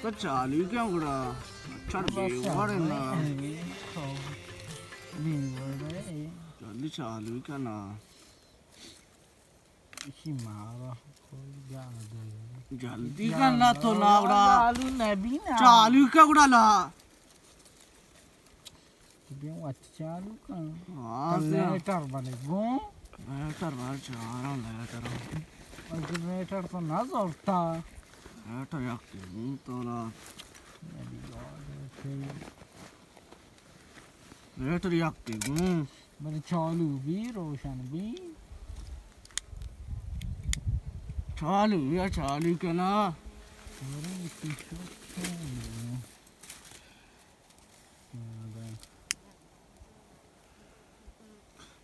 تو چالو کن گڑا، چڑ بے وڑ نا۔ جلدی چالو کن نا۔ اسی مارا کوئی جان دے۔ جلدی کن نا تو نا گڑا۔ چالو نبی نا۔ چالو کن گڑا لا۔ تو بیا وت چالو کن۔ ہاں، تو لیٹر بلے گوں۔ لیٹر بلے چارا لیٹر۔ جنریٹر تو نہ زورتا۔ لیٹر یک گوں تو لا۔ لیٹر یک گوں۔ بلے چالو بی، روشن بی۔ چالو یا چالو کنا۔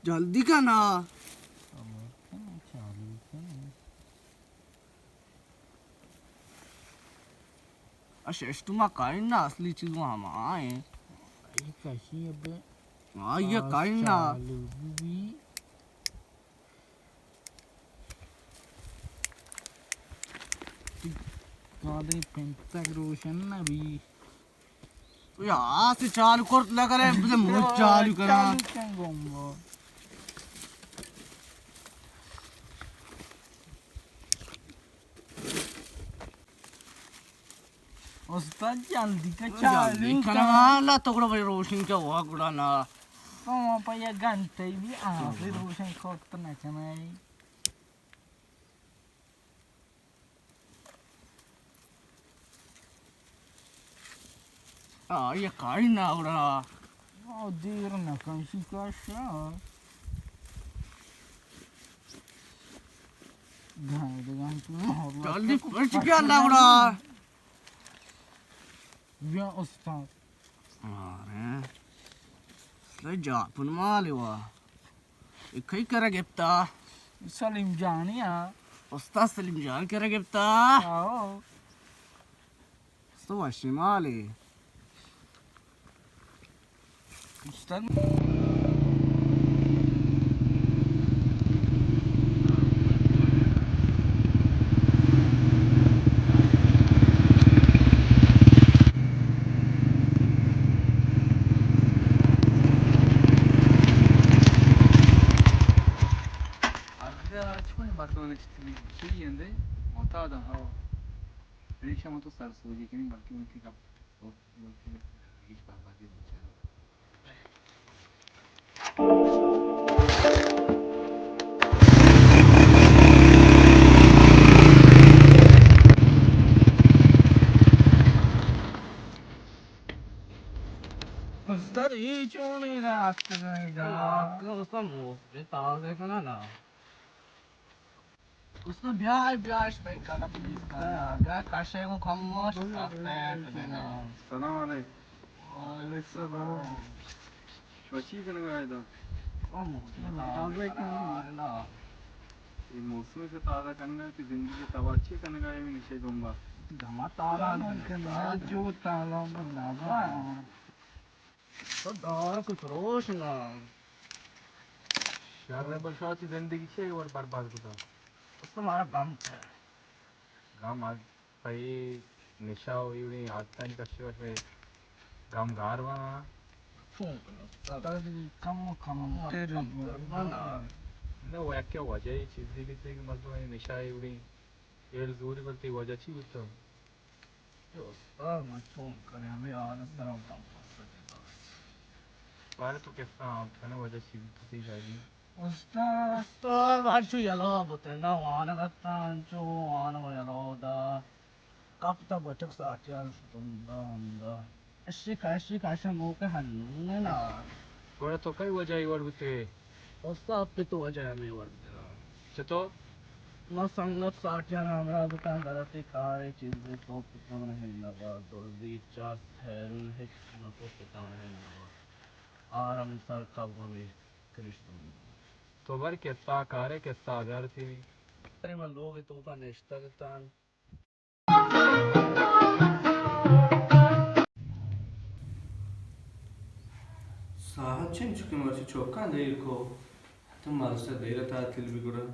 جلدی کنا۔ اشتما کائن نا، اصلی چیز وہ ہما ہیں۔ یہ کشی ابے۔ ہاں، یہ کائن نا۔ چالو بی۔ کادے پنتگ روشن نہ بی۔ یا آس چالو کرت لگا رہے، بده مو چالو کرا۔ چالو کن گم۔ استاد جلدی کا، جلدی چالو کن۔ کنا، اللہ تو گڑا بھائی روشن کیا ہوا گڑا نا۔ تو وہاں پہ یک گھنٹے بھی آخری روشن کرت نہ کنائی۔ آ، یہ کائی نہ اڑا۔ آ، دیر نہ کن، شکاشا۔ گھاں دگان تو مہر جلدی پچ کیا نہ اڑا۔ بیا استاد۔ آرے۔ لے جاپن مالے وا۔ اے کئی کرا گپتا؟ سلیم جانی ہاں۔ استاد سلیم جان کرا گپتا؟ آؤ۔ استاد وشی مالے۔ استاد۔ آخر چون مردم نشتگی چی اندے معتاد ہو۔ ریشم تو سر سوجی کنی بلکہ ان کی گپ ہیچ بربادی بیچارہ۔ استاد، اے چونیں اتکگیں جاہ؟ استاد، موسم تازہ کناں نا۔ استاد، بیا، بیا، اش پہ کنا پلیز کنا۔ بیا، کشے کو کم موش کرتے ہیں۔ سلام علیکم۔ وعلیکم السلام۔ شما چی کنگا ادا؟ او موسم تازہ کنگا۔ اے موسم کہ تازہ کنگا، تئی زندگی تباہ چی کنگا، اے نشے دنبا؟ دما تازہ کنگا، جو تازہ کنگا۔ تو دار کو فروش نا۔ شر بشاتی زندگی چے ور برباد کتا۔ اس تو مارا غم ہے۔ غم آ، پہ نشا و ایوڑی عادتانی کشے وش میں غم گار بنا۔ فون کرو۔ کم کم تیر۔ نہ، وہ یک وجہ یہ چیزی کی تھی کہ مردم نشا ایوڑی ایل زوری بلتی وجہ چی بوتا؟ استاد، من چون کنیں، ہمے حالت سرا اتاں۔ بارے تو کسا آپ کنے وجہ چی بوت تئی شاگی؟ استاد، استاد، ہنچو یلا بوتے، نہ وانگ اتاں، ہنچو وانگ یلا دا۔ کپتا بچک ساٹیان شتن دا ہمدا۔ اشی کا، اشی کا، اشی موقع ہنو نا۔ گڑا تو کئی وجہ ای وڑ بوتے؟ استاد، پہ تو وجہ ہمے وڑ بوتے۔ چطور؟ ما سنگت ساٹیان ہمراہ بوتاں، غلطی کارے چیزے تو پتاں ہے نبا، دزی، چرس، ہیرون، ہچ نہ تو پتاں ہے نبا۔ آرم سر کب ہمیں کرشتوں۔ تو بر کسا کارے کسا گر تھی۔ ارے من لوگ تو کا نشتگ تان۔ آہا، چنچو کہ مرچی چوکاں دیر کو، تو مدرسہ دیر تعطیل بی گڑا۔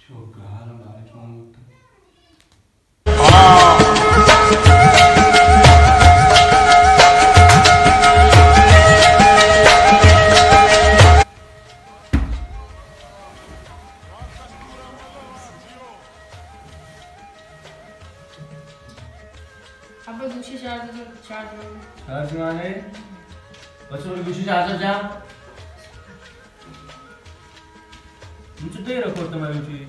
چو گار مارا چون بوتا۔ ابا گوشی چارج، چارج مانے۔ چارج مانے؟ بچو گوشی چارج جا۔ من چو دیر کرتا مروچی۔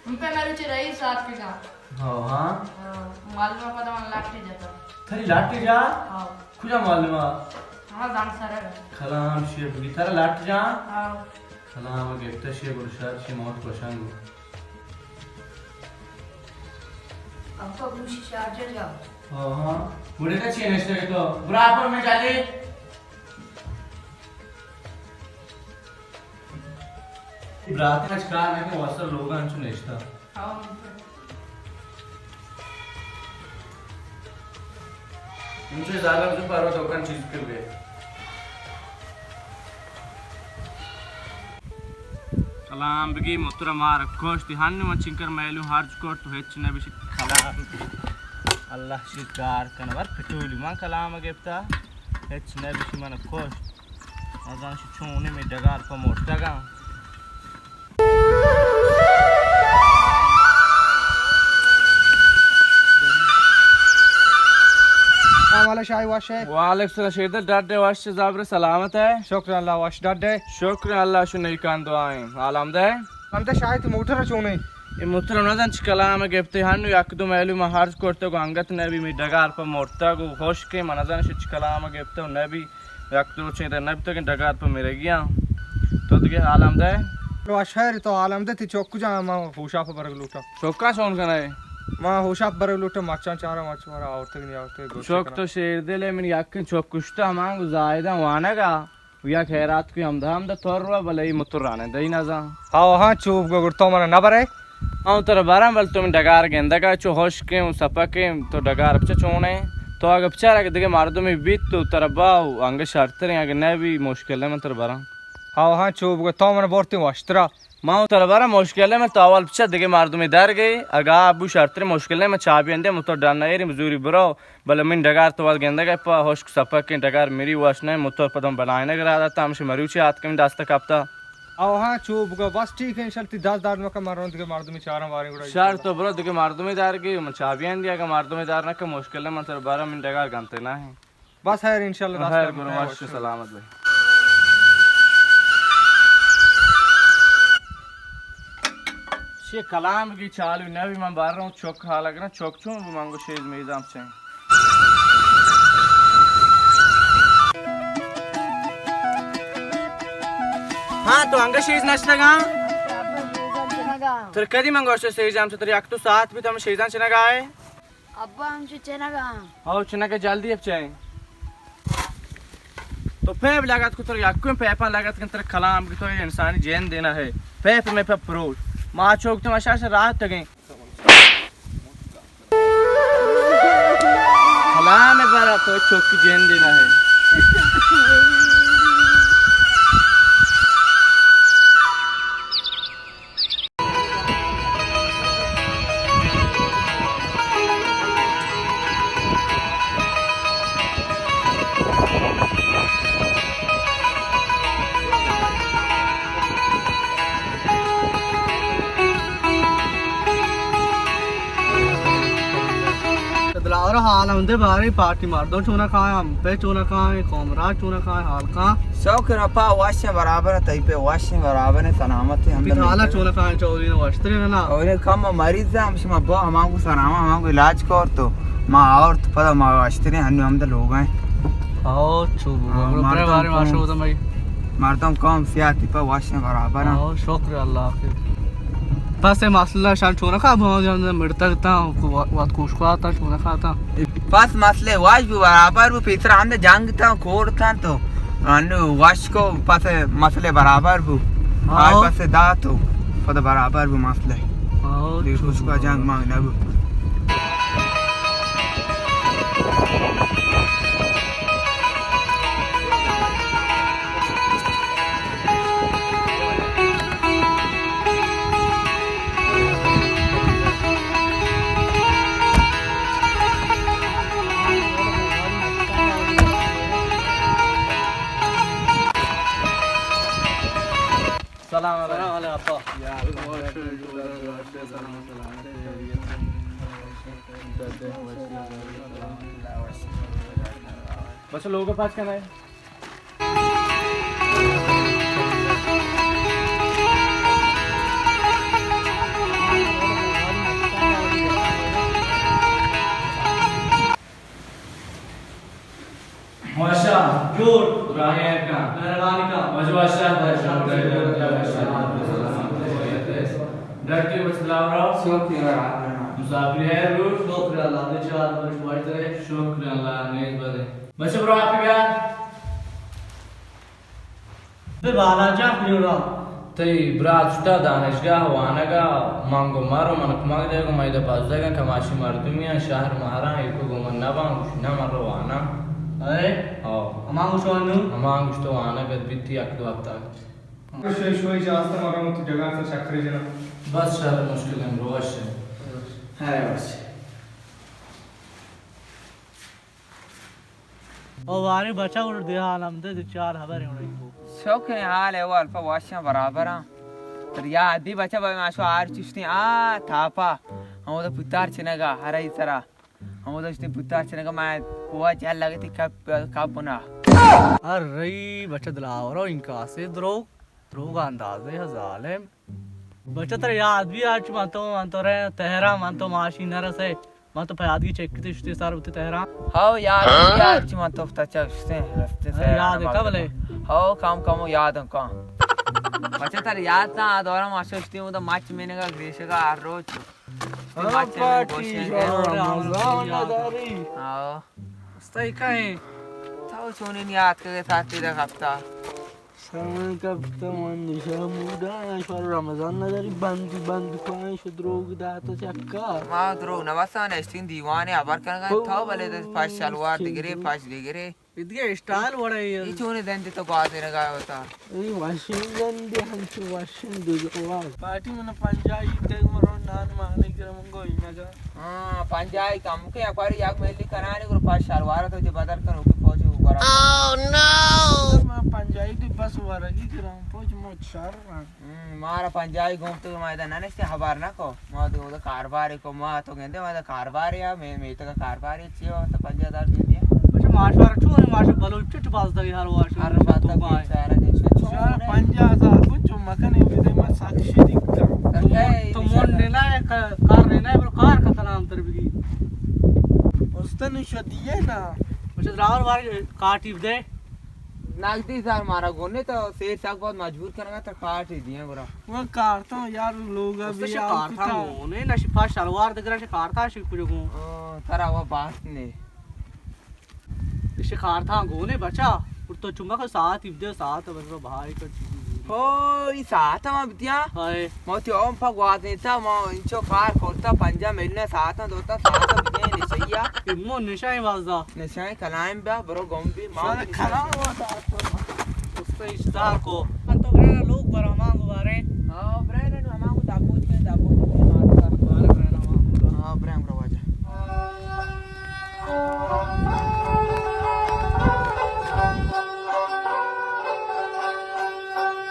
من پہ مروچی رئیس آتکگا۔ ہاں، ہاں۔ ہاں، معلم پدا من لاٹھی جتا۔ تری لاٹھی جا؟ ہاں۔ کجا معلم؟ ہاں، دان سر۔ کلام شیر بگی ترا لاٹھی جا؟ ہاں۔ کلام گپتا شیر گڑ شر شی موت پشنگ۔ ابا گوشی شارجہ جا۔ ہاں، ہاں۔ گڑے تا چی نشتہ تو؟ برا پر میں جاتے۔ برات اچ کار نہ کہ واسطہ لوگ انچو نشتہ۔ ہاں۔ انچو زالم جو پارو دکان چیز کر گئے۔ کلام بگی متر مار کشت، ہن من چنکر میلو ہرج کرت تو ہچ نہ بشی۔ کلام بگی۔ اللہ شی کار کن ور پٹولی من کلام گپتا، ہچ نہ بشی من کشت۔ نزان شی چون می ڈگار پہ مرتگا۔ سلام علیکم شاہی، وش ئے؟ وعلیکم السلام شیردل، ڈڈ ئے، وش ئے، زبر سلامت ئے؟ شکر اللہ، وش ڈڈ ئے؟ شکر اللہ، شو نیکان دعائیں۔ حال ہمدے؟ ہمدے شاہی، تو موٹر چونے؟ اے موٹر نزان چی کلام گپتے، ہنو یک دو میلو ما ہرج کرتے گو انگت نبی، می ڈگار پہ مرتگ و خشکے، من نزان شو چی کلام گپتے و نبی۔ یک دو روچے در نبیتگ، ڈگار پہ مرگیاں۔ تو دگہ حال ہمدے؟ تو اشہر تو حال ہمدے، تی چوک کجا؟ ما ہوشاپ برگ لوٹا۔ چوکاں چون کنے؟ ما ہوشاپ برگ لوٹا، مچاں چارا، مچ مارا آورتگ نی آورتگ، گوشت چوک کناں۔ تو شیر دل ئے، من یکن چوک کشتا، من گو زاہداں وانگا، و یک خیرات کوئی ہمدا ہمدا تور رو، بلے ای مترانے دئی نزاں۔ ہاو ہاں، چوب گو گڑ تو منا نہ برے؟ آؤں ترا براں، بل تو من ڈگار گندگا چو ہشکیں و سپکیں، تو ڈگار بچا چونیں؟ تو اگہ بچار اگہ دگہ مردمے بیت تو ترا با و انگہ شرتریں، اگہ نہ بی مشکل نہ، من ترا براں۔ ہاو ہاں، چو بگو تو من برتیں وشترا۔ ما و ترا براں، مشکل نہ، من تو اول بچا دگہ مردمے درگے، اگہ آ بو شرتریں مشکل نہ، من چابی اندے، من تو ڈن ایریں بزوری برو۔ بلے من ڈگار تو وت گندگ ء پہ ہشک سپکیں ڈگار مری وش نہ، موتور پدم بنائینگ را داتا، ہمشی مروچی آتکم دست کپتا۔ او ہاں، چو بگا بس ٹھیک ہے، انشاءاللہ تی دست درد مکن، من رون دگہ مردمی چارم واریں گڑا شر انشاءاللہ۔ تو برو دگہ مردمی دار گی، من چابی اندی، اگہ مردمی دار نکہ مشکل نہ، من تر بارا من ڈگار گنتے نہ ہے۔ بس خیر انشاءاللہ، دست خیر درد کرو، مکن، وش وش۔ سلامت بھائی۔ شی کلام کی چالو نہ بی، من بار رہا ہوں، چوک حال اگر چوک چون بو، من گو شیز میزام چیں۔ ہاں، تو انگا شیز نشتگاں؟ تر کدی من گوشت شیزام چہ تر یک تو ساعت بی تو ہم شیزان چنگا ہے؟ ابا ہم چو چنگا۔ او چنگا جلدی اب چاہیں۔ تو پیپ لگت کو تر یکویں پیپاں لگت کن تر کلام کی تو انسانی جین دینا ہے۔ پیپ میں پہ پروش۔ ما چوک تو اشار سے راحت تگیں۔ کلام برا تو چوکی جین دینا ہے۔ دلارا حال ہم دے بارے پارٹی مردم چونا کھائیں، ہم پہ چونا کھائیں، کامرا چونا کھائیں، حال کھائیں۔ شکر اپا واشیں برابر، تئی پہ واشیں برابر، سلامت ہم۔ پہ حالا چونا کھائیں، چوری نہ واشترے نہ۔ اور کم مریض ہم شما با ہمانگو سلام، ہمانگو علاج کر تو ما اور تو پدا ما واشترے ہنو ہم دے لوگ ہیں۔ او چو بو، ہاں، بارے ماشو تو مئی۔ مردم کم سیاتی پہ واشیں برابر ہیں۔ او شکر اللہ۔ پس مسئلہ شان چونا کھا بھاں جان مڑتا تا، وات کوش کھاتا چونا کھاتا۔ پس مسئلہ واش بو برابر بو، پیسر ہم دے جنگ تا، کوڑ تا تو۔ انو وش کو پس مسئلہ برابر بو۔ ہاں۔ آئی پس دات و پد برابر بو مسئلہ۔ ہاں، دیر چو خوش کو جنگ مانگ نبو۔ سلام علیکم۔ سلام علیکم، ابا۔ بس لوگ پاس کنئے۔ وشا۔ جوڑ۔ راہ ہیر کن۔ مہربانی کن۔ وش وشا۔ ڈاکٹر وسلام راو۔ شکر اللہ۔ مسافری ہیر روز۔ شکر اللہ۔ دے چار برش وش ترے۔ شکر اللہ۔ نیز بدے۔ بچہ برو آپ بیار۔ بے بالا جان کجا؟ تئی برات شتا دانشگاہ وانگا، من گو مرو، من کمک دے گو، من ادا بزگاں، کماشی مردمی آں، شہر مہراں، ایکو گو من نباں، گوش نہ من رو واناں۔ اے؟ او۔ ہما گوش وانو؟ ہما گوش تو وانگ ات بیتی یک دو ہفتہ۔ شوی شوی جاستا مرو تو جگہ سر چکری جنا۔ بس شر مشکل ہم روش ہے۔ ہے بس۔ او واری بچا گڑا دے حال ہم دے، دے چار خبر اڑے کو۔ شوقیں حال احوال پہ واشاں برابر آں۔ تر یاد دی بچا بھائی ماشو آر چشتیں آ تھاپا۔ ہمودا پتار چنگا ہر ای سرا۔ ہمودا چشتیں پتار چنگا میں کوہ جل لگتی کپ، کپ بنا۔ ارے بچا دلاورو انکاسے دروگ۔ دروگ اندازے ہے ظالم۔ بچہ ترا یاد بی آ چو من تو، من تو رے تہران، من تو ماشین نہ رسے، من تو پیادگی چک تے شتے سر بوتے تہران۔ ہاو یاد بی آ چو من تو تچا شتے رستے ارے تہران یاد ہے مال کب لے؟ ہاو کم کم یاد کم۔ بچہ ترا یاد تا آ دورا ما ششتے ہوں تو مچ مینگا گریشگا ہر روز۔ ہاں، مچ مینگا پارٹی گوشے شو گئے۔ رمضان نداری۔ ہاو۔ استا ہی کہیں۔ تو چونی یاد کرے ساتھی دا ہفتہ۔ سرمن کپتہ من نشہ مودا، شوار رمضان نداری بند، بند کن، شو دروگ داتا چکا۔ ما دروگ نبستہ، نشتین دیوانے ہبر کنگا، تو بلے دے پش شلوار دگرے، پش دگرے۔ ادگہ اسٹائل وڑے یہ۔ یہ چونے دندے تو گوازے رگا ہوتا۔ اے واشنگ دندے ہنچو واشنگ دو جواب۔ پارٹی من پنجائی تے مرو نان مانے گرم گوئی نگا۔ ہاں، پنجائی کم کے اکواری یک میلی کنانی گرو پاس شلوار تو جے بدل کن اوکی پوچ گرا۔ او نو! ما پنجائی دی بس ورگی گرام پوچ مو شر۔ ہم، مارا پنجائی گوم تو ما ادا ننشتے ہبار نہ کو۔ ما تو ادا کارباری کو، ما تو گندے ما ادا کارباری آ، میں، میں تو کارباری چی ہو، تو پنجاہ ہزار دے دیا۔ اچھا، ماشوار چون ماشو بلوچ چٹ باز دگی ہر واش۔ ہر بات تو بیچارہ کے چون شار پنجاہ ہزار کو چو مکنے بدے ما ساکشی دیکھتا۔ تو مون، تو مون نے نہ ہے، کا-، کار نے نہ ہے، پر کار کا تنام تر بگی۔ استن شو دیے نا۔ اچھا، دراور بار کاٹی دے۔ نقدی سر مارا گونے تو سیر سک بہت مجبور کرنا تو کاٹی دیے گرا۔ وہ کارتا یار لوگا بھی کارتا گونے نہ شپا شلوار دگرا شے کارتا شی کجو گون۔ او، ترا وہ بات نے۔ اش کارتا گونے بچا، اور تو چمک ساعت ابدے ساعت بس بھائی کا چیز۔ او، ای ساعت ما بدیا۔ ہائے۔ ما تی اوم پا گوازینتا، ما انچو کار کرتا، پنجاہ ملین ساعت دوتا، ساعت بدے نشیا۔ امو نشای وازا۔ نشای کلائم بیا، برو گم بی، ما شاید کلام وازا۔ استاد اشتار کو۔ من تو برا لوگ برا مانگو بارے۔ ہاں، برا نو ہمانگو دابوت کے، دابوت کے مارتا۔ بارے برا نو ہمانگو۔ ہاں، برا برا واجہ۔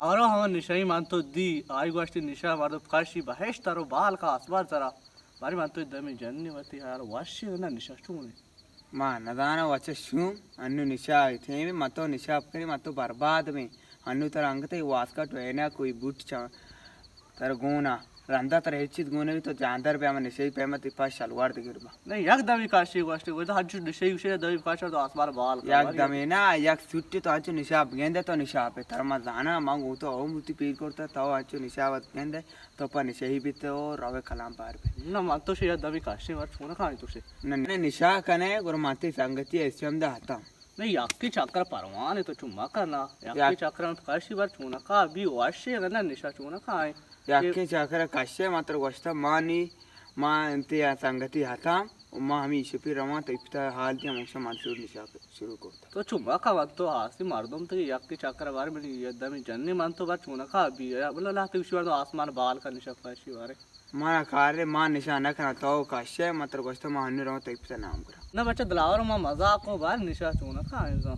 آرو ہما نشئی من تو دی، آئی گوشتی نشہ مردم کشی بہشت رو بال کا آسمان سرا۔ باری من تو دمی جنی وتی ہر وشی نہ نشہ چونی۔ ما نزاناں وچ شوم، انو نشہ ٹیم من تو نشہ بکنی، من تو برباد بیں۔ انو تر انگتے واسکا ٹوینا کوئی بوٹ چاں۔ تر گونا، رندا تر ہچ چیز گونے بی تو جاندر بیا من نشئی پیما تی پاس شلوار دگر با۔ نہیں، یک دمی کاشی گوشتے، گوشتے ہنچو نشئی گوشے دمی کاشا تو آسمان بال کر یک دمی نا، یک سوٹی تو ہنچو نشہ بگندے تو نشہ پہ تر ما زانا، ما گو تو او موتی پیر کرتا تو ہنچو نشہ وت گندے تو پا نشئی بیتے او روے کلام پار بی۔ نہ، من تو شے یک دمی کاشی ور چون کھانی تو شے۔ نہ، نہ، نشہ کنے، گرو من تی سنگتی ایسی ہم دا ہتا۔ نہ، یکے چکر پروانے، تو چو مکن نا۔ یکے یک چکر انت کشی بر چونکا بی وشے، اگر نہ نشا چونکا ایں۔ یکے چکر کشے، ما تر گوشتا ما نی، ما انتی سنگتی ہتام و ما ہمی شپی روان، تو پتا حال دیا موشا منصور نشا شروع کرتا۔ تو چو مکن، من تو ہاسی مردم، تو یکے چکر بر منی یدمی جنی، من تو بر چونکا بی، بلا لہتے گوشی بر تو آسمان بال کا نشا کشی بارے۔ منا کارے، ما نشا نہ کناں، تو کشے، من ترا گوشتہ ما ہنی رواں تئی پتا نام گراں۔ نہ بچہ دلاور، ما مزاق کو بار، نشا چونکا انزاں۔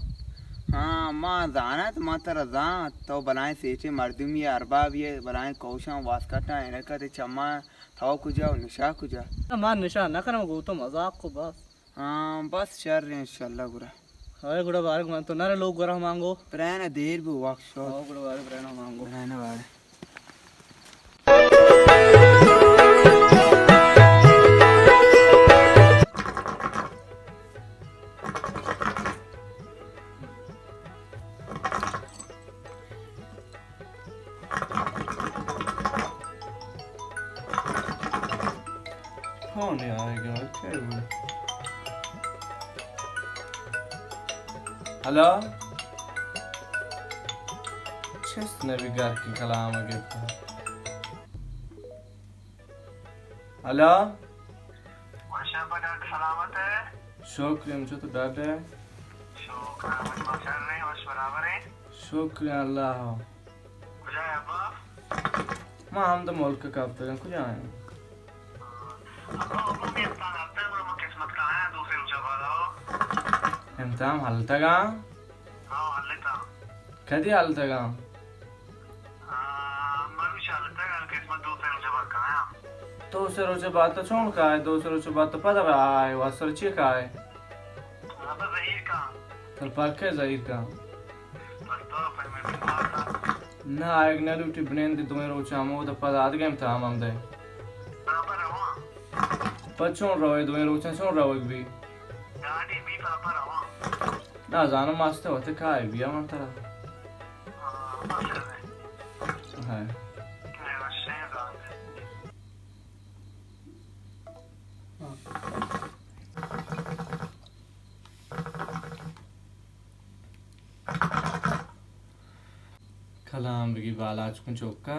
ہاں، ما زانت، ما ترا زانت، تو بلائیں سیٹیں مردمی، اربابی، بلائیں کوشاں، واسکٹاں، اینکا تے چماں، تو کجا و نشا کجا؟ نہ، ما نشا نہ کناں، گو تو مزاق کو بس۔ ہاں، بس شر انشاءاللہ گڑا۔ ہائے گڑا بارک من تو نرے لوگ گڑا مانگو۔ برائنا دیر بو وقت شو۔ ہاں، گڑا بارک برائنا مانگو۔ برائنا بارک۔ کون آئے گا؟ کیا ہوا؟ ہلو؟ چست نبی گھر کی کلام گپتا۔ ہلو؟ وش ابا ڈاکٹر سلامت ئے؟ شکر، ہم چو تو ڈاکٹر؟ شکر، ہم شر ئے، وش برابر ئے؟ شکر اللہ۔ کجا ئے ابا؟ ما ہمدا ملک کپتگاں، کجا ئے؟ ابا، ابا، می امتحان ہلتگ، گڑا من قسمت کایاں دو سے روچا بعد آؤ۔ امتحان ہلتگاں؟ ہاں، ہلتگاں۔ کدی ہلتگاں؟ آ، مروچی ہلتگ، قسمت دو سے روچ بعد کایاں۔ دو سے روچ بعد تو چون کائے؟ دو سے روچ بعد تو پدا آئے، واسر چی کائے؟ ابا زہیر کاں۔ تر پکے زہیر کاں۔ بس تو پر میں بیمار کاں۔ نہ، آئیگ نہ لوٹی بنندی دوئیں روچ ہمود پدا آدگہ امتحان ہم دے۔ برابر رواں۔ پہ چون روئے دوئیں روچاں چون روگ بی؟ گاڑی بی برابر رواں۔ نہ زانم ماستے وتے کائے بیا من ترا۔ ہاں، بس کرے۔ ہاں۔ اے وشیں ذات۔ کلام بگی بالاچ کن چوکا۔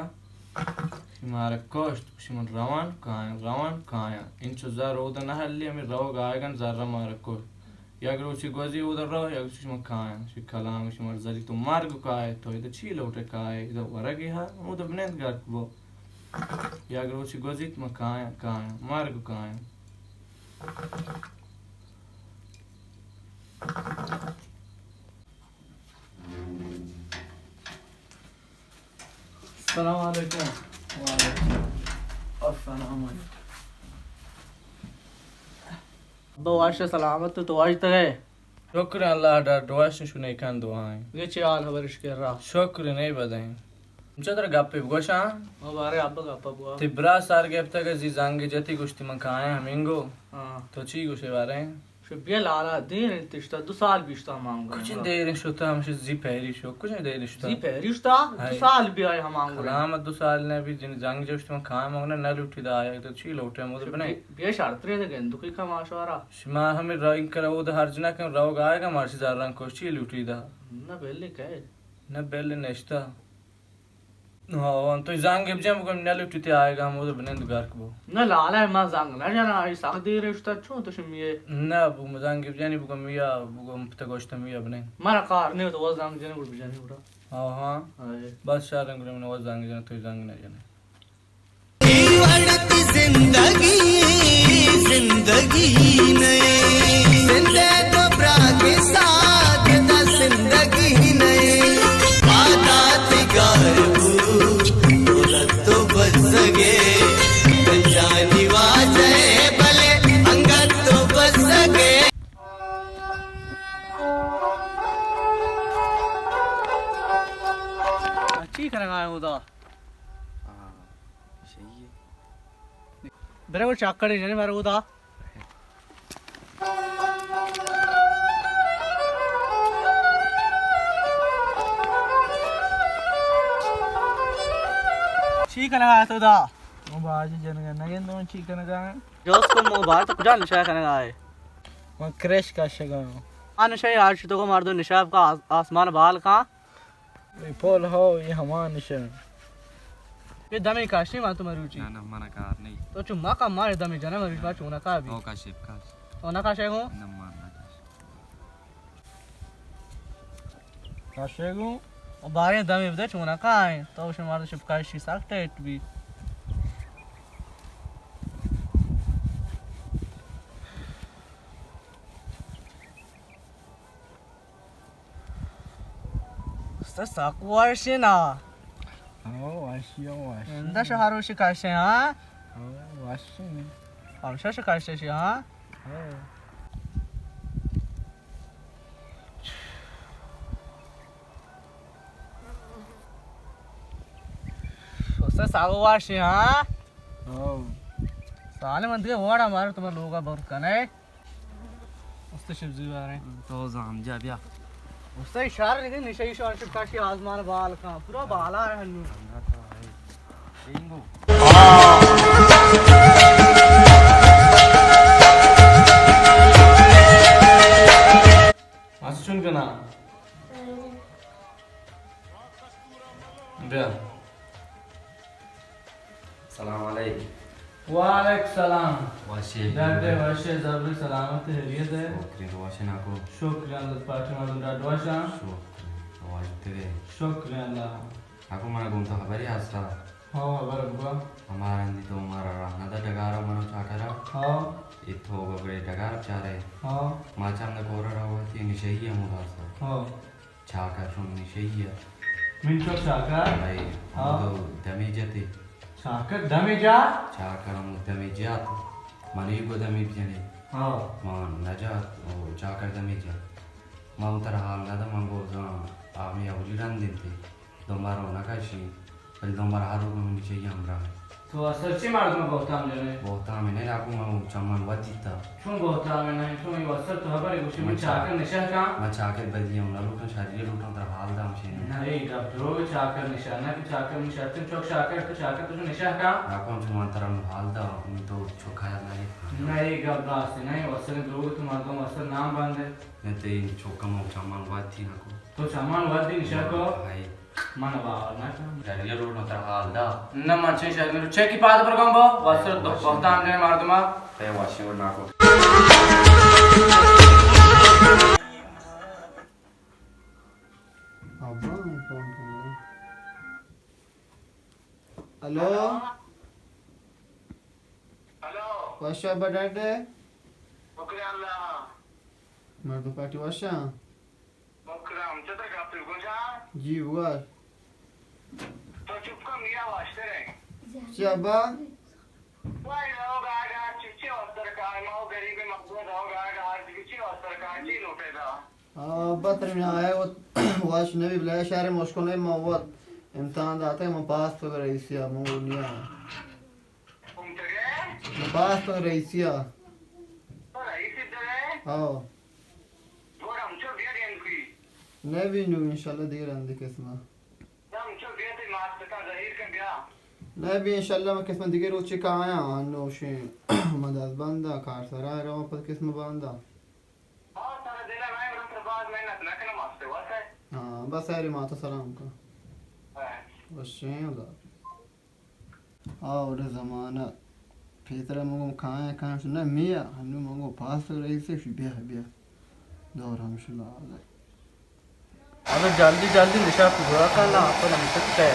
شمارا کشت، شما روان کایاں، روان کایاں۔ انچو زر اودا نہ ہلی، ہمیں روگ آئیگن زر مارا کشت۔ یک روچی گوزی اودا رو، یک روچی شما کایاں۔ شی کلام شما زری تو مرگ کائے، تو ادا چی لوٹے کائے؟ ادا ورگی ہا، اودا بنند گرک بو۔ یک روچی گوزیت ما کایاں، کایاں، مرگ کایاں۔ السلام علیکم۔ وعلیکم السلام علیکم۔ ابا وش سلامت، تو وش ترے؟ شکر اللہ ڈاڈ وش شنے کن دعائیں۔ یہ چی حال خبرش کر رہا؟ شکر نہیں بدیں۔ چو ترا گپے بگوشاں؟ او بارے ابا گپا بگو۔ تی برا سر گپتگ زی زنگ جتی گوشتی من کایاں ہمینگو۔ ہاں۔ تو چی گوشے بارے؟ شو بیا لالا، دیر انت اشتا، دو سال بیشتا ہمانگو۔ کچھ دیر شتا ہمش زی پیری شو، کچھ دیر شتا۔ زی پیری شتا؟ دو ہائے۔ سال بیائے ہمانگو۔ سلامت دو سال نہ بی، جن زنگ جوشت من کائے مگن نہ لوٹی دا آیا، تو چی لوٹے مود شو بنے؟ بیا، بیا شرط رے دے گندو کی کماشوارا۔ شما ہمیں رنگ کرا او دا ہر جنا کن روگ آئے گا، مارشی زر رنگ کوشی لوٹی دا۔ نہ بیلے کئے؟ نہ بیلے نشتا۔ ہاں، تو زنگ بجن بگم نہ لوٹی تے آئے گا، ہمود بنند گرک بو۔ نہ لالا، ما زنگ نہ جنا، آئی سخت دیر اشتا، چون تو شمیے؟ نہ، بو زنگ بجنی بگم میا، بگم پتہ گوشت میا بنند۔ مارا کار نہیں تو وہ زنگ جنے گڑ بجنی گڑا۔ ہاں، ہاں۔ ہائے۔ بس شاہ رنگ من وہ زنگ جنے، تو زنگ نہ جنے۔ اے وڑ تی زندگی، زندگی نئے۔ زندے تو برا کے ساتھ دا زندگی نئے۔ پادا تی گار بو، دولت تو بزگے۔ جانی واجہ بلے انگت تو بزگے۔ چی کنگا ہے اودا؟ ہاں، صحیح ہے۔ برے وہ چاکڑے جنے مارا اودا۔ چی کنگا ہے تو دا؟ من باجی جنگا نگندوں چی کنگا ہے۔ جوس کو مو بار تو کجا نشا کنگا ہے؟ من کریش کا شگا ہوں۔ آ نشہ ءَ آرشی تو کو مردم نشہ کا آس-، آسمان بال کا۔ اے پول ہو، اے ہما نشہ۔ اے دمے کاشی ما تو مروچی۔ نہ، نہ، منا کار نہیں۔ تو چو ما کا مارے دمے جنا مروچی، ما چونا کا بھی۔ او کاشی کاش۔ او نہ کاشے گو؟ نہ، ما نہ کاش۔ کاشے گو؟ او بارے دمے بدے چونا کا ہے۔ تو شما مردم شپ کاشی سخت ٹیٹ بھی۔ استاد ساکو واشی نا؟ ہاں، واشی، ہاں، واشی۔ اندا شہر وشی کاشے، ہاں؟ ہاں، واشی۔ ہمیشہ شکاشے شی، ہاں؟ ہاں۔ استاد ساکو واشی، ہاں؟ ہاں۔ سالے من دیگه وڑا مارو تمہارا لوگا بہت کنے۔ است شپ زی بارے۔ تو زام جا بیا۔ است اشارہ نہیں، نشہ اشارہ شپ کاشی آزمان بال کا، پورا بالا ہے ہنو۔ بس چون کنا؟ بیا۔ سلام علیک۔ وعلیک سلام۔ وشے۔ ڈاکٹر وشے، زبر سلامت، خیریت ہے؟ شکر، وشے ناکو۔ شکر اللہ، پاٹی مردم ڈاڈ وشاں۔ شکر، واجتے۔ شکر اللہ۔ ناکو منا گون تو خبری آسرا۔ ہاں، خبر بگا۔ ہمارا اندی تو ہمارا راہ نہ دا ڈگارا منو چاکرا۔ ہاں۔ اتو گبرے ڈگار چارے۔ ہاں۔ ما چند کورا رہو تی نشئی ہے مودا سا۔ ہاں۔ چاکر چون نشئی ء۔ من چک چاکر؟ اے، ہاں۔ ہمودو دمے جتے۔ چاکر دمے جات؟ چاکر ہمو دمے جات۔ منی گو دمے بجنے۔ ہاں۔ من نجات، او چاکر دمے جات۔ من ترا حال نہ دا، من گو زان، آمی اولی رند انتے۔ دومبارو نہ کشی۔ بلے دمبر ہر روک منی چہ ہمراہ۔ تو اصل چی مردم بہتام جنے؟ بہتام نے ناکو، من چمان ودیتا۔ چون بہتام نہیں؟ تو یہ اصل تو خبر ہے، گوشی من چاکر نشہ کاں۔ من چاکر بدی ہوں، نہ لوٹاں، شری لوٹاں، ترا حال دام شے۔ نہ، اے گپ دروگ، چاکر نشہ نہ کہ چاکر نشہ، تو چوک چاکر، تو چاکر، تو نشہ کاں۔ ناکو، چون من ترا حال دا، من تو چوک خیال نہیں۔ نہ، اے گپ راست نہیں، اصل دروگ، تو مردم اصل نام بندے۔ نہ، تے چوک من چمان ودی ناکو۔ تو چمان ودی نشہ کو؟ ہائی۔ من باور نہ کنم۔ دریا روڈ متر حال دا۔ نہ من چے شاید میرو چیکی پاد برگم با، واسر بہتام جنے مردما۔ تے واشی ور ناکو۔ ابا، فون کرنا۔ ہلو۔ ہلو۔ وشا ابا ڈاڈے؟ شکر اللہ۔ مردم پارٹی وشا؟ مکرم، چتر گپ گوشاں؟ جی، بگوش۔ تو چپ کن، میا واشتر ہے۔ چی ابا؟ وائی، لوگ آگا چی، چی واسطر کا، ما غریب مقبول لوگ آگا ہر چی، چی واسطر کا، چی لوٹے دا؟ آ، ابا تر میں آئے وہ واش نبی بلائے شہر مشکل ہے، ما وہ امتحان داتے، ما پاس تو رئیسی، ما وہ نیا۔ کمتگے؟ پاس تو رئیسی ء۔ تو رئیسی درے؟ ہاں۔ گوڑ ہمچو بیا گندگی۔ نہ بی نو انشاءاللہ دیر اندی قسمہ۔ نہ ہمچو بیا تے ماس پتا ظہیر کن بیا۔ نہ بی انشاءاللہ من قسمہ دیگہ روچے کا آیا انو شے من دست بندا کار سرا رواں پد قسمہ باندا۔ ہاں، ترا دل ء نہ، من ترا باز محنت نہ کنم، ہستے وس ہے۔ ہاں، بس ارے ماتا سلام کن۔ ہاں۔ وشیں اللہ۔ آ وڑیں زمانہ پیسرا من گوں کایاں کایاں شو نہ میا، ہنو من گوں پاس رئیس شو بیا بیا۔ دور ہمشو لاغ۔ ابے جلدی جلدی نشہ پورا کن نا، اپن ہم سکتے۔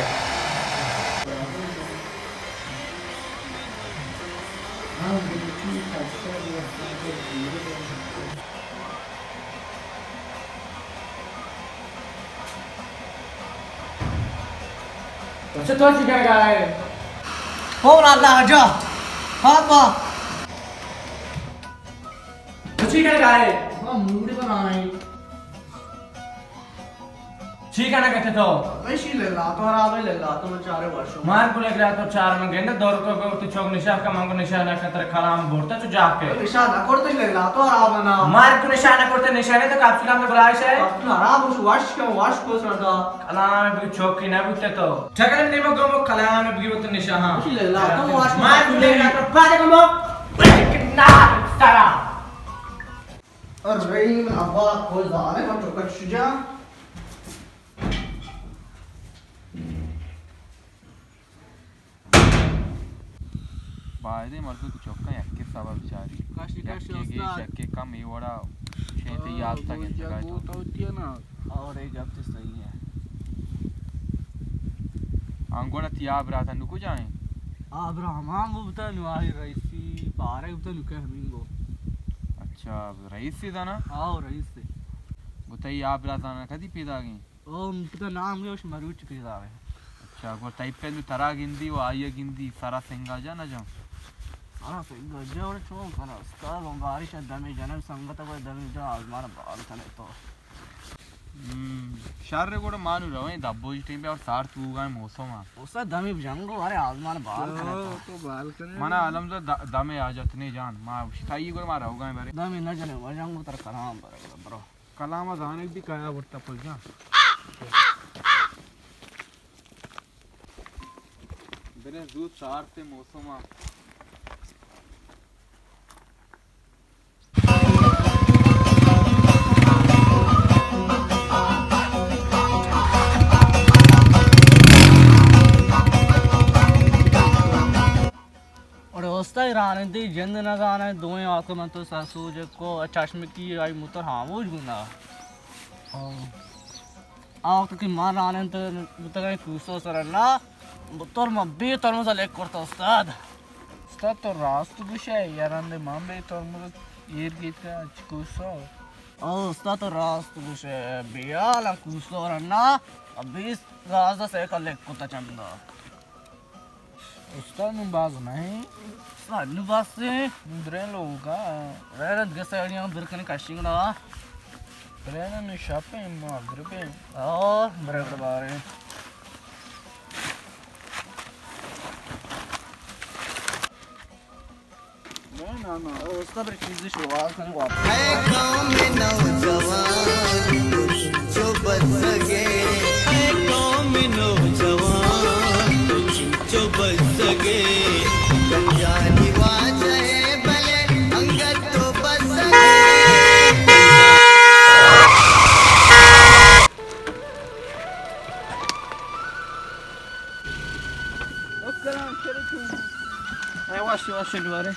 اچھا، تو چی کنگا ئے؟ او اللہ جا۔ ہاں با۔ تو چی کنگا ئے؟ ہاں، موڈ بنائیں۔ چی کنگا ئے تو؟ ایشی للہ تو خراب ہے، للہ تو بچارے وشو۔ مار کو لگ رہا تو چار من گندہ دور کو کو تو چوک نشہ کا من کو نشہ نہ کتر کلام بورتا۔ نشہ نہ کرتے، نشہ تو خراب ہے نا۔ مار کو نشہ نہ کرتے، نشہ نے تو کپسول ہم تو بلائش ہے۔ کپسول خراب ہو، واش کم، واش کو سردا۔ کلام بگو چوکی نہ بوتے تو۔ چکر نیمو گمو کلام بگو تو نشہ ہاں۔ مار کو لے گا تو پاجا گمو۔ نا سرا۔ الرحیم، ابا کوئی زانے من چکا چجا۔ بایدیں مردم کہ چکاں یکے سبب چاری۔ کاشی، کاشی، یکے گیش، استاد۔ یکے کم، اے وڑا شیطی ہاں، یاد تا گوئی گندگا جا تو۔ گوتا ہوتی ہے نا۔ اور ایک گپ تو صحیح ہے۔ انگوڑا تی آ برات نو کجا ہیں؟ آ برا ہمان وہ بتا نو آئی رئیسی پارے بتا نو کہ ہمین گو۔ اچھا، رئیسی دانا؟ آؤ، رئیسی۔ گو تئی آ برات آنا کدی پیدا گئیں؟ او، پتا نام گوش مروچ پیدا ہے۔ اچھا، گو تئی پہ نو ترا گندی و آئی گندی سرا سنگا جا نہ جا؟ سرا سنگا جا اور چون کنا؟ استاد، ہم بارش دمی جنم سنگت کو دمی جا آزمان بال کنے تو۔ ہم، شر گوڑ ما نو رویں دبوج ٹیم پہ اور سار تو گئے موسم آ۔ استاد دمی جنگو، ارے آزمان بال کنے تو۔ تو بال کنے۔ منا علم تو د-، دمی حاجت نہیں جان، ما شتائی گوڑ ما رو گئے برے۔ دمی نہ جنے، ما جنگو تر کلام برو، برو۔ کلام ء زانگ بی کایا برتا پل جان۔ بریں زوت سارت موسم ء۔ اور استاد رانندی جند نہ زانئے، دوئیں آکھ من تو سر سوج کو چشم کی آئی موتر خاموش بنا۔ آ وقت کہ من رانند بوتگاں کوسو سر نا، موتر من بے ترمز لیک کرتا استاد۔ استاد تو راست گوشے، یاران دے من بے ترمز ایر گیت کا کوسو۔ او استاد تو راست گوشے، بیال کوسو رنا، بیست گاز سائیکل لیک کرتا چندا۔ استاد نوں باز نہ ایں۔ استاد نوں باز ایں۔ نوں دریں لوگ ء۔ رہ رند گس اڑیاں برکن کشنگ نا۔ برے نوں شپ ایں، مغرب ایں۔ او، برے برے بارے۔ نہ، نہ، نہ۔ استاد، بڑی چیزی شروعات کنیں واپس۔ اے قوم نوجوان، تو چنچو بزگے۔ اے قوم نوجوان، تو چنچو بزگے۔ گنجانی واجہ بلے انگت تو بزگے۔ السلام علیکم۔ اے واشی، واشی دوارے۔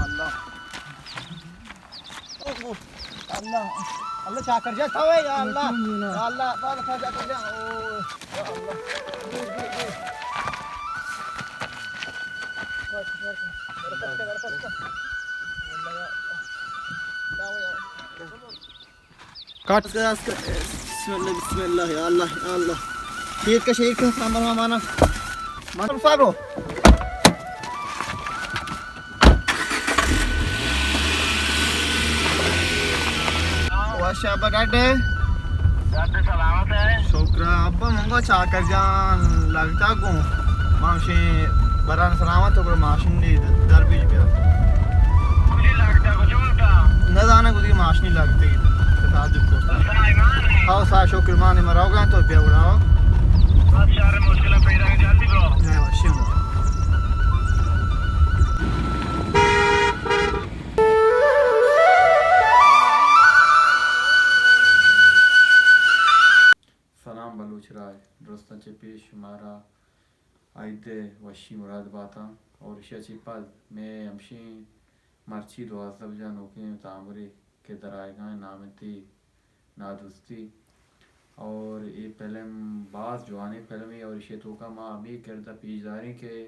اللہ۔ اللہ۔ اللہ چاکر جان تو، یا اللہ۔ یا اللہ، پاک تھا چاکر جان۔ او، یا اللہ۔ برکت کر، برکت کر۔ اللہ یا اللہ۔ کاٹ۔ بسم اللہ، بسم اللہ، یا اللہ، یا اللہ۔ شیر کا، شیر کا، سامان مانا۔ من صاحب۔ واشا ابا ڈاڈے۔ ڈاڈے سلامت ہے۔ شکر ابا، منگو چاکر جان لگتا گوں۔ ماشین بران سلامت ہو، گڑا ماشین دی در بیج بیا۔ کجی لگتا، کجی بولتا؟ نہ زانا کدی ماشین لگتے۔ تعجب کو۔ بس ایمان ہے۔ ہاؤ سا شکر مانے مراو گا تو بیا اڑاو۔ بس شہر مشکل پیدا ہے، جلدی برو۔ نہیں، وشی ہوں۔ سلام بلوچ راج، درستاں چہ پیش شمارا عید ء وشی مراد باتاں اور ایشی ء چہ پد مئے ہمشیں مرچی دوازدہ بجا نوکیں تامرے کہ درآیگاں، نام انتی نادوستی اور اے فلم باز جوانیں فلمے اور ایشی توکا ما ہمے کرد ء پیش داریں کہ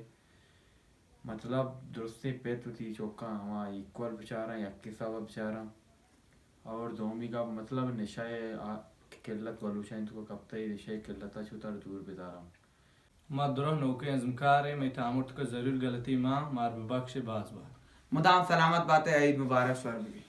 مطلب درستیں پت وتی چکاں ہما ایکول بچاراں، یک حساب ء بچاراں۔ اور دومی گپ مطلب نشہ ء آ-، کہ قلت بلوچانی توکا کپتہ، اے نشہ ء قلت ء چو تر دور بداراں۔ ما درہ نوکیں ازمکار ایں، مئے تامر توکا ضرور غلطی مان، مار ببخش، باز باز۔ مدام سلامت بات ئے، عید مبارک سر بگی۔